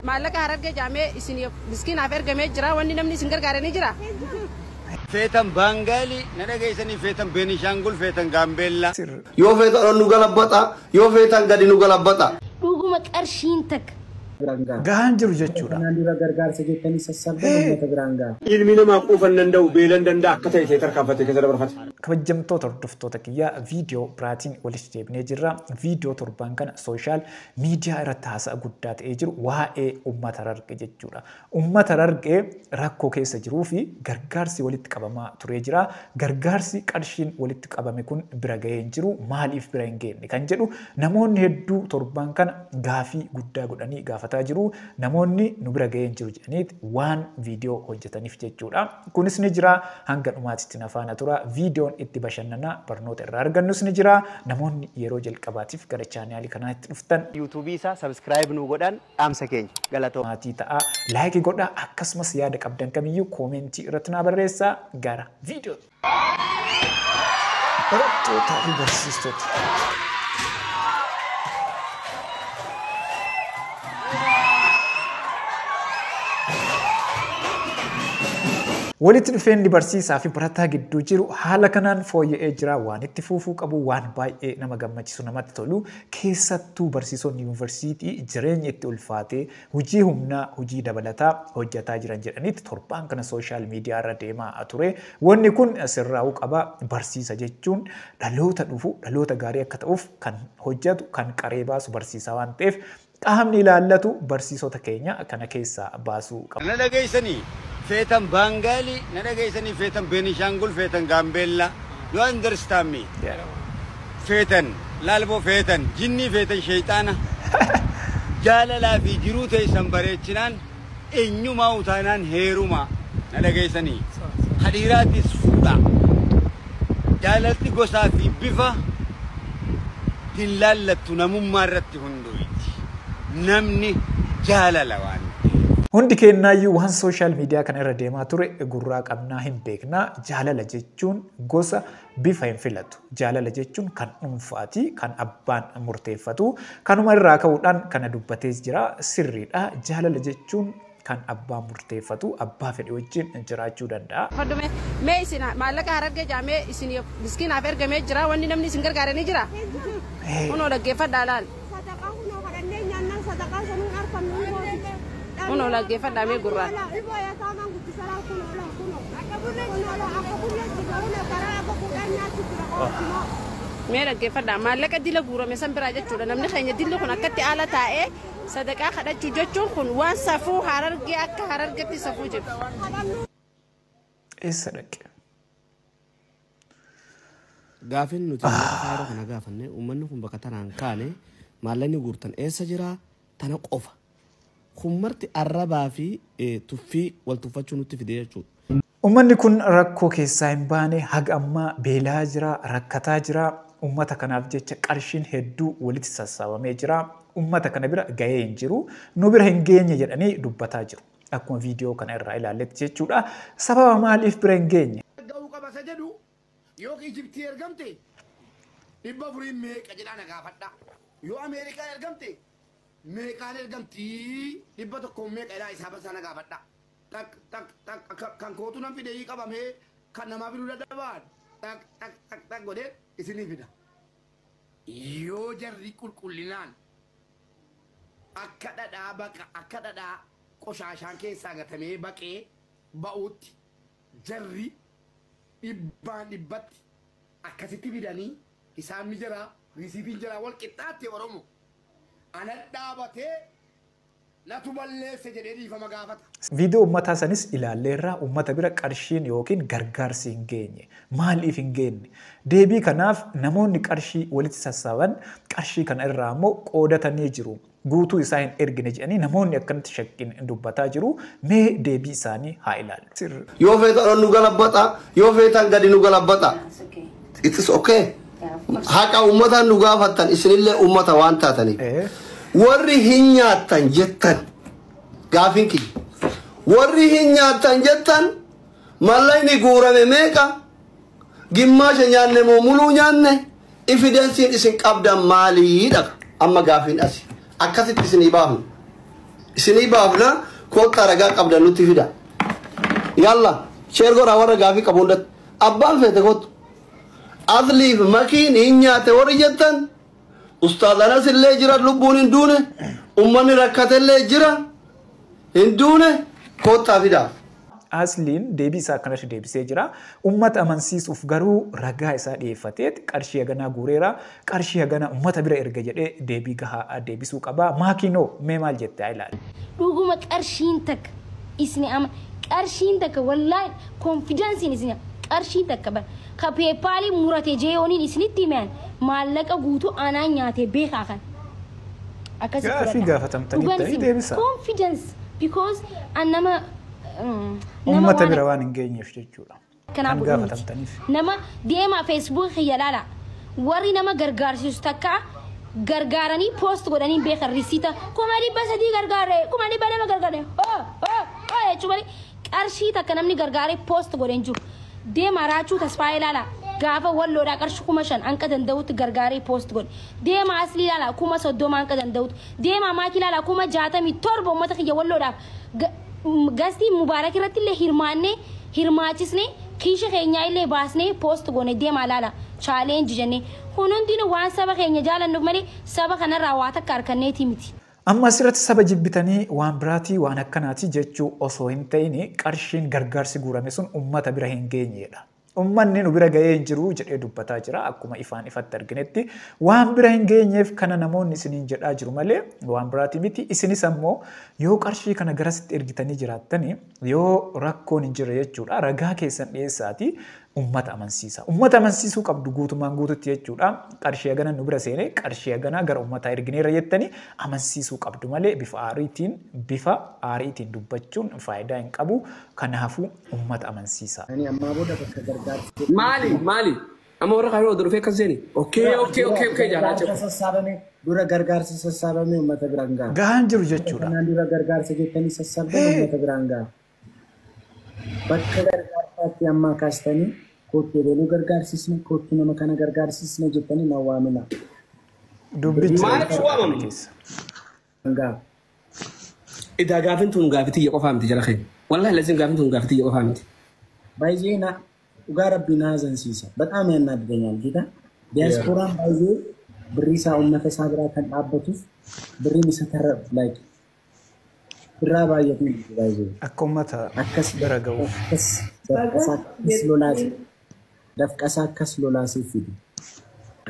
Maallaqa Harargee jaamee isin miskiinaaf ergamee jira. Wanni namni isin gargaare ni jira. Feetan Baangaalii na dhageessanii, feetan Beenishaangul, feetan Gaambeellaa. Yoo feetan ol nu galabbata, yoo feetan gadi nu galabbata. Dhuguma qarshiin takka Gahaan jiru jechuudha. Kanaan dura gargaarsa jettanii sassaabdan uummata biraan gaha. Ilmi namaa quufa hin danda'u, beela hin danda'a, akka ta'e ta'e tarkaanfatee keessa dabarfate. Kabajamtoota hordoftoota kiyyaa, viidiyoo biraatiin walitti deebinee jirra. Viidiyoo torban kana social media irratti haasa'a guddaa ta'ee jiru waa'ee uummata Harargee jechuudha. Uummata Harargee rakkoo keessa jiruu fi gargaarsi walitti qabamaa turee jira. Gargaarsi qarshiin walitti qabame kun bira gahee hin jiru. Maaliif bira hin geenye kan jedhu namoonni hedduu torban kana gaafii guddaa godhanii gaafataa jiru. Namoonni nu bira gahee hin jiru jedhaniit waan viidiyoo hojjetaniif jechuudha. Kunis ni jira, hanga dhumaatitti na faana tura. Viidiyoon itti bashannanaa barnoota irraa argannus ni jira. Namoonni yeroo jalqabaatiif gara chaanaalii kanaatti dhuftan yuutuubii isaa subscribe nu godhan dhaamsa keenya galatoo. Maatii ta'a, like godhaa, akkasumas yaada qabdan kamiyyuu koomentii irratti naa barreessaa. Gara viidiyoo. Barattootaa fi barsiistota. Walitti dhufeenyi barsiisaa fi barataa gidduu jiru haala kanaan fooyya'ee jira. Waan itti fufuu qabu, waan baay'ee nama gammachiisu, namatti tolu, keessattuu barsiisonni yuunivarsiitii jireenya itti ulfaatee hojii humnaa, hojii dabalataa hojjetaa jiran jedhanitti torbaan kana social media irra deemaa ture. Wanni kun sirraa'uu qaba. Barsiisa jechuun dhaloota dhufu dhaloota gaarii akka ta'uuf kan hojjetu, kan qaree baasu barsiisaa waan ta'eef, qaamni ilaallatu barsiisota keenya kana keessaa baasuu qaba. Na dhageessanii, feetan Baangaalii na dhageessanii, feetan Beenishaangul, feetan Gaambeellaa. You understand me? Feetan laalboo, feetan jinnii, feetan sheexaana. Jaalalaa fi jiruu teessan bareechinaan eenyumaa utaanaan heerumaa na dhageessanii. Kadhiiraatis fuudhaa. Jaalalti gosaa fi bifa hin laallattu, namummaa irratti hundooyti. Namni jaalala waan ta'eef. Hundi keenyaayyuu waan social media kana irra deemaa ture gurraa qabnaa, hin beeknaa. Jaalala jechuun gosa bifa hin filatu. Jaalala jechuun kan dhuunfaati, kan abbaan murteeffatu. Kanuma irraa ka'uudhaan kana dubbatee jira. Sirriidha. Jaalala jechuun kan abbaan murteeffatu, abbaa fedhe wajjin jiraachuu danda'a. Faddume mee isin maallaqa Harargee jaamee isin miskiinaaf ergamee jira. Wanni namni isin gargaare ni jira. Kunoo dhaggeeffadhaa laal. Sadaqaa kunoo kadhannee nyaannaan sadaqaa sanuun arfannu hin gooti. Kunoo dhaggeeffadhaa mee gurraan. Iboo yataamaan guddisalaa kunoo laa kunoo. Kunoo laa akka bunna jira, kunoo karaa akka fuudhaan nyaachuu jira qo'attinoo. Mee dhaggeeffadhaa, maallaqa dila guurame san biraa jechuudha. Namni keenya dilli kun akkatti haala taa'ee sadaqaa kadhachuu jechuun kun waan safuu Harargee, akka Harargetti safuu jedhu. Eessa dhaqe? Gaafin nuti uummata Kaayiroo kana gaafanne, uummanni kun bakka tanaan kaane, maallaqni guurtan eessa jira, tana qofa. Kun marti arrabaa fi tuffii wal tuffachuu nutti fide jechuudha. Uummanni kun rakkoo keessaa hin baane, haga ammaa beelaa jira, rakkataa jira. Uummata kanaaf jecha qarshiin hedduu walitti sassaabamee jira. Uummata kana bira gahee hin jiru. Nu bira hin geenye jedhanii dubbataa jiru. Akkuma viidiyoo kana irraa ilaalletti jechuudha. Sababa maaliif bira hin geenye? Ga'uu qaba isa jedhu, yoo Ijiptii ergamte 400 meeqa jedhaa na gaafadha. Yoo Ameerikaan ergamte meeqaan ergamtii, 100 meeqa jedhaa isaa basaa na gaafadha. Tak tak tak, kan kootu nan fide qabamee kan namaa fiduu dadhabaan tak tak tak tak godhee isinii fida. Yoo jarri qulqullinaan akka dhadhaa baqa, akka dhadhaa qoshaashaan keessaa gatamee baqee ba'uutti, jarri dhibbaan dhibbatti akkasitti fidanii isaan ni jira, risiitiin jira, wal qixxaatte. Oromo ana dhaabatee natu balleesse jedhee dhiifama gaafata. Viidiyoo uummataa sanis ilaalleerraa, uummata bira qarshiin yookiin gargaarsi hin geenye. Maaliif hin geenye? Deebii kanaaf namoonni qarshii walitti sassaaban qarshii kana irraa immoo qoodatanii jiru. Guutuu isaa hin ergine jedhanii namoonni akkanatti shakkiin dubbataa jiru. Mee deebii isaanii haa ilaallu. Yoo feetan ol nu galabbata, yoo feetan gadi nu galabbata. It is okay. Haqa uummataan nu gaafattan, isinillee uummata waan taataniif. Warri hin nyaattan jettan, gaafin kiyya. Warri hin nyaattan jettan, mallaqni guurame meeqa? Gimmaasha nyaanne moo muluu nyaanne? Evidenceiin isin qabdan maaliidha? Amma gaafiin asi. Akkasitti isinii baafnu. Isinii baafna, koottaa ragaa qabdan nutti fida. Yalla, share godhaa warra gaafii qabu hundatti. Abbaan feete kottu. Asliif makiin hin nyaate warri jettan, Ustaaz Anas illee jira, lubbuun hin duune, ummanni rakkate illee jira, hin duune, koottaa fidaa. Asliin deebii isaa akkanatti deebisee jira. Uummata amansiisuuf garuu ragaa isaa dhiyeeffateet qarshii haganaa guureera, qarshii haganaa uummata bira erga jedhee deebii gahaa deebisuu qaba. Maakiinoo mee maal jette haa ilaalu. Dhuguma qarshiin takka isni ama qarshiin takka wallaahi konfidansiin isni qarshiin takka bara ka peepaalii murate jeeyooniin isinitti himan maallaqa guutuu anaan nyaate beekaa kan. Akkasitti Gaafii fudhadha. gaafatamtanii Dhugaan ta'ii isin deebisa. Confidence because an nama Uummata waan bira waan hin geenyeef jechuudha. Kanaaf Kan godhuu miti. gaafatamtaniif. Nama deemaa Facebook kiyya laala. Warri nama gargaarsisu takka gargaaranii post godhanii beekan risiita 300,000 gargaare 200,000 gargaare hoo hoo hoo jechuu malee qarshii takka namni gargaaree post godhee hin jiru. Deemaa Raachuu Tasfaayee laala. Gaafa walloodhaa qarshii 5,000 hanqa danda'utti gargaaree post godhe. Deemaa Aslii laala 30,000 hanqa danda'utti. Deemaa Maakii laala 67,000 uummata kiyya walloodhaaf gastii Mubaarak irratti illee hirmaannee hirmaachisnee kiisha keenyaa illee baasnee post goone deemaa laala chaalenji jennee. Kun hundinuu waan saba keenya jaalannuuf malee saba kanarraa waa takka harkanneetii miti. Amma asirratti saba jibbitanii waan biraatii waan akkanaatii jechuu osoo hin ta'in qarshiin gargaarsi guurame sun uummata bira hin geenyedha. Uummanni nu bira ga'ee hin jiru jedhee dubbataa jira. Akkuma ifaan ifatti arginetti waan bira hin geenyeef kana namoonni isiniin jedhaa jiru malee waan biraatii miti. Isinis ammoo yoo qarshii kana garasitti ergitanii jiraattanii yoo rakkoon hin jirre jechuudha ragaa keessan dhiyeessaatii uummata amansiisa. Uummata amansiisuu qabdu guutumaan guututti jechuudha. Qarshii hagana nu bira seenee qarshii haganaa gara uummataa ergineerra jettanii amansiisuu qabdu malee bifa aariitiin dubbachuun faayidaa hin qabu. Kanaafuu uummata amansiisa. Ani ammaa booda bakka gargaarsa. Maali maali? Amma warra kaayiroo dhufee akkas seeni. Okee okee okee okee jaalaa jiru. Gargaarsa sassaabame dura gargaarsa sassaabame uummata biraan gaha. Gahaan jiru jechuudha. Kanaan dura gargaarsa jettanii sassaabdan uummata biraan gaha. Bakka gargaarsaatti ammaa kaastanii kootti ebaluu gargaarsisne kootti nama kana gargaarsisne jettanii na waamina. Dubbichi Maaliif waamamu? Gaha. Idaa gaafin tun gaafii tiyya qofaa miti jala keenya. Wallahi lazim gaafin tun gaafii tiyya qofaa miti. Baay'ee na dhugaa rabbii na hazansiisa. በጣም ያናድደኛል ጌታ። ዲያስፖራን ባይዜ ብሪ isaa uummata isaa biraa kan dhaabbatuuf birriin isa tarra like birraa baay'atu baay'ee. Akka uummata Akkas bira ga'uuf. Akkas dafqasaa akkas lolaase dafqasaa akkas lolaasee fidi.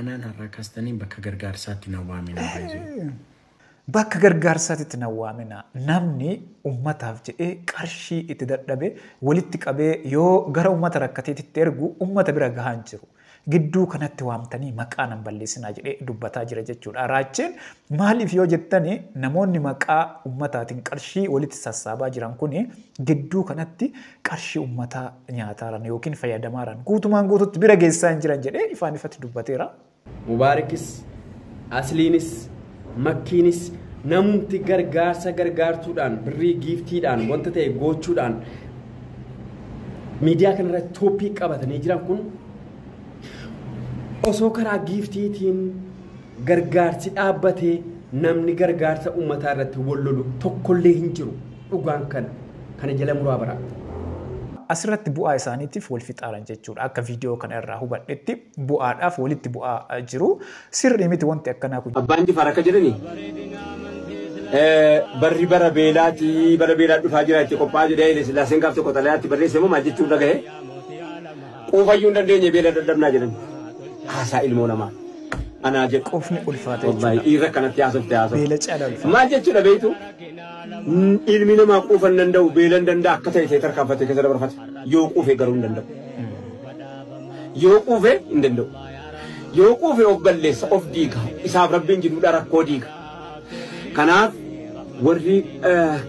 Anaan har'aa kaastanii bakka gargaarsaatti na waamina baay'ee. Bakka gargaarsaatti na waamina. Namni uummataaf jedhee qarshii itti dadhabe walitti qabee yoo gara uummata rakkateetitti ergu uummata bira gahaa hin jiru. Gidduu kanatti waamtanii maqaa nan balleessinaa jedhee dubbataa jira jechuudha. Raacheen maaliif yoo jettani namoonni maqaa uummataatiin qarshii walitti sassaabaa jiran kuni gidduu kanatti qarshii uummataa nyaataaran yookiin fayyadamaaran guutumaan guututti bira geessaa hin jiran jedhee ifaan ifatti dubbateera. Mubaarakis, Asliinis, Makkiinis namumti gargaarsa gargaartuudhaan birrii giiftiidhaan wanta ta'e gochuudhaan miidiyaa kanarratti tooppii qabatanii jiran kun osoo karaa giiftiitiin gargaarsi dhaabbatee namni gargaarsa uummataa irratti wal lolu tokkollee hin jiru dhugaan kana jala muraa bara. Asirratti bu'aa isaaniitiif wal fixaaran jechuudha. Akka viidiyoo kana irraa hubadhetti bu'aadhaaf walitti bu'aa jiru. Sirrii miti wanti akkanaa kun. Abbaan Jifaar akka jedhani barri bara beelaati bara beelaa dhufaa jira itti qophaa'aa jedhee Haile Sillaaseen gaaf tokko xalayaatti barreesse immoo maal jechuun dhagahe quufayyuu hin dandeenye beela dadhabnaa jedhan. Haasaa ilmoo namaa. Anaa jedhu. Qofni ulfaata Wallahi jechuudha. dhiirra kanatti haasofte haasofte. Beela caalaa ulfaata. Maal jechuudha beektu? Ilmi namaa quufa hin danda'u beela hin danda'a akka ta'e ta'e tarkaanfatee keessa dabarfata. Yoo quufe garuu hin danda'u. Yoo quufe hin danda'u. Yoo quufe of balleessa of diiga. Isaaf rabbiin jiruudha rakkoo diiga. Kanaaf warri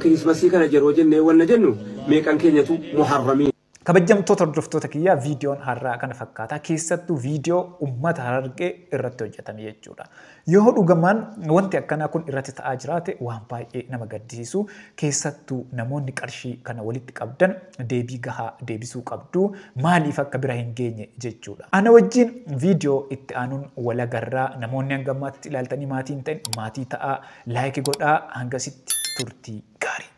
kirismasii kana yeroo jennee wanna jennu meeqan keenyatu muharramii. Kabajamtoota hordoftoota kiyyaa viidiyoon har'aa kana fakkaata. Keessattuu viidiyoo uummata Harargee irratti hojjetame jechuudha. Yoo dhugamaan wanti akkanaa kun irratti ta'aa jiraate waan baay'ee nama gaddisiisu. Keessattuu namoonni qarshii kana walitti qabdan deebii gahaa deebisuu qabdu. Maaliif akka bira hin geenye jechuudha. Ana wajjin viidiyoo itti aanuun walagarraa namoonni hanga ammaatti ilaaltanii maatii hin ta'in maatii ta'aa laayikii godhaa hangasitti Turtii gaarii.